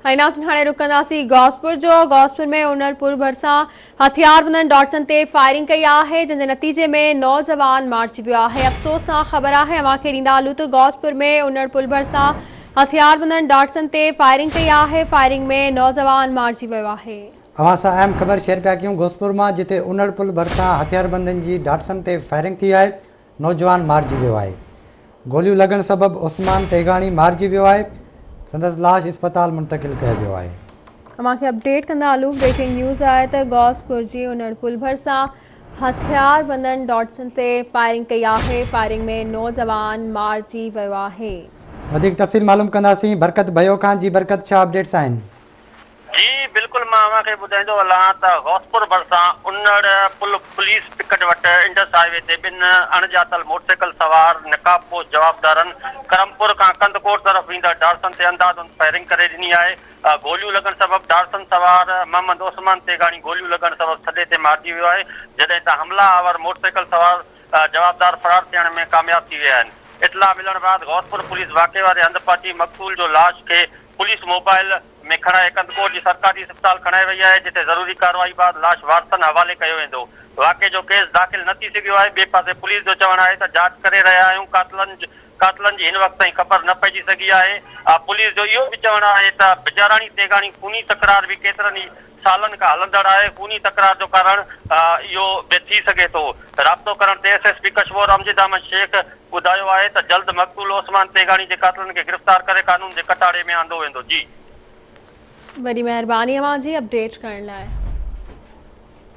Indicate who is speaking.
Speaker 1: ۽ ناظرين هاڻي رخ ڪنداسين غوثپور جو، غوثپور ۾ انڙ پور ڀرسان هٿياربندن ڊاٽسن تي فائرنگ ڪئي آهي جنهن جي نتيجي ۾ نوجوان مارجي ويو آهي افسوسناڪ خبر آهي اوهان کي ڏيندا هلون ته غوثپور ۾ انڙ پل ڀرسان هٿياربندن ڊاٽسن تي فائرنگ ڪئي آهي فائرنگ ۾ نوجوان مارجي ويو آهي.
Speaker 2: اوهان سان اهم خبر شيئر پيا ڪيون غوثپور مان جتي انڙ پل ڀرسان هٿياربندن جي ڊاٽسن تي فائرنگ ٿي آهي نوجوان مارجي ويو آهي. گوليون لڳڻ سبب عثمان تيغاڻي مارجي ويو آهي، سندس لاش اسپتال منتقل ڪيو ويو آهي.
Speaker 1: اوهان کي اپڊيٽ ڪندا هلون بريڪنگ نيوز آهي ته غوثپور جي انڙ پل ڀرسان هٿياربندن ڊاٽسن تي فائرنگ ڪئي آهي فائرنگ ۾ نوجوان مارجي ويو آهي.
Speaker 2: وڌيڪ تفصيل معلوم ڪنداسين برڪت ڀيو کان جي برڪت ڇا اپڊيٽس آهن.
Speaker 3: جي بلڪل مان اوهان کي ٻڌائيندو هلان ته غوثپور ڀرسان انڙ پل پوليس پڪٽ وٽ انڊس هاء وي تي ٻن اڻڄاتل موٽرسائيڪل سوار نقاب پوش جوابدارن ڪرمپور کان ڪنڌڪوٽ طرف ويندڙ ڊارسن تي انڌاڌنڌ فائرنگ ڪري ڏني آهي گوليون لڳڻ سبب ڊارسن سوار محمد عثمان تيغاڻي گوليون لڳڻ سبب ٿڏي تي مارجي ويو آهي جڏهن ته حملا آور موٽرسائيڪل سوار جوابدار فرار ٿيڻ ۾ ڪامياب ٿي ويا آهن اطلاع ملڻ بعد غوثپور پوليس واقعي واري هنڌ پهچي مقتول جو لاش کي پوليس موبائل ۾ کڻائي ڪنڌڪوٽ جي سرڪاري اسپتال کڻائي وئي آهي جتي ضروري ڪارروائي بعد لاش وارثن حوالي ڪيو ويندو. واقعي جو ڪيس داخل نه ٿي سگهيو آهي. ٻئي پاسي پوليس جو چوڻ آهي ته جاچ ڪري رهيا آهيون قاتلن قاتلن جي هن وقت تائين خبر نه پئجي سگهي آهي. پوليس جو اهو به چوڻ آهي ته بجاراڻي تيغاڻي خوني تڪرار به ڪيترن ئي سالن کان هلندڙ آهي، خوني تڪرار جو ڪارڻ اهو به ٿي سگهي ٿو. رابطو ڪرڻ تي S S P Kashmore Amjad Ahmed Shaikh ٻڌايو آهي ته جلد مقتول عثمان تيغاڻي جي قاتلن کي گرفتار ڪري قانون جي ڪٽهڙي ۾ آندو ويندو. جي.
Speaker 1: وڏي مهرباني اوهان جي اپڊيٽ ڪرڻ لاء.